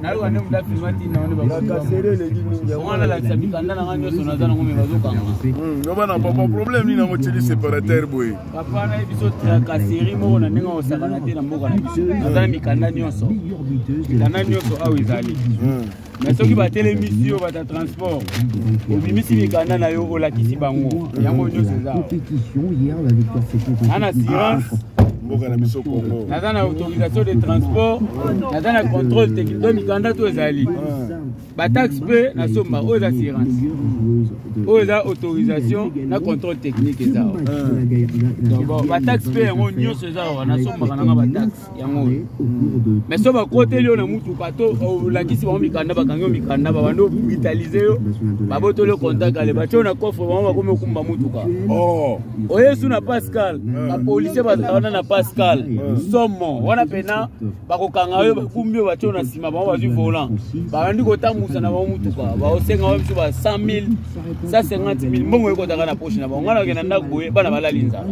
Nayoka nde moto afilma ntina wana nalakisa mikanda na ngai nyonso naza nango me bazokanga. Loba na papa, problème nini yango tieli séparateur boye? Papa, nayebi biso tracasserie moko na ndenge osakana te na mboka na biso. Naza na mikanda nyonso, mikanda nyonso awa ezali. Mais soki batelemisi yo, bata transport, obimisi mikanda na yo, olakisi bango, yango nyonso eza na assurance. Mboka na biso Congo. Naza na autorisation de transport, naza na contrôle technique, donc mikanda to ezali, bataxe mpe nasomba. Oyo eza assurance, oyo eza autorisation na contrôle technique eza awa. Donc bon, bataxe mpe yango nyonso eza awa, nasombaka nanga bataxe yango oyo. Mais so bakoteli yo na mutuka to olakisi bango mikanda, bakangi yo mikanda, babandi obrutalize yo, babotoli yo contact, ale batie yo na coffre, bango bakomi okumba mutuka. Oh. Oyesu na Pascal, bapolisier bazala wana na Pascal, somo wana pena bakokanga yo, bakumbi yo, batie yo na nsima, bango bazwi volant, babandi kotambusa na bango mutuka, baosenga bango biso ba 100 000, 150 000, mbongo ekotaka na poche na bango. Ngai nakende na ndako boye, bana balali nzala.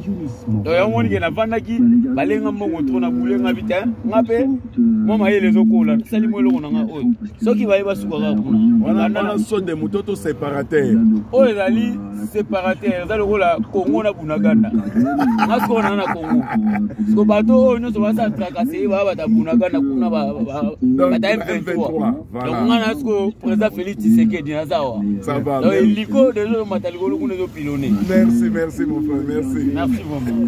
Donc yango moni ke navandaki, balenga mbongo tro na bulenga bi te. Nga mpe mwa mayele ezokola, nasali mwa eloko na nga oyo soki baye basuka kaka kuna. Wana saut de mouton to séparateur? Oyo ezali séparateur, eza lokola Kongo na Bunaganda. Nga sikoyo naa na Kongo, siko bato oyo nyonso basala tracasserie, baya bata Bunaganda kuna, bata M23. Donc nga na sikoyo président Félix Tshisekedi, naza awa. Ça va. Donc eliko deja ozomata likolo kuna, ezopilone. Merci, merci mon frère, merci. Merci vraiment.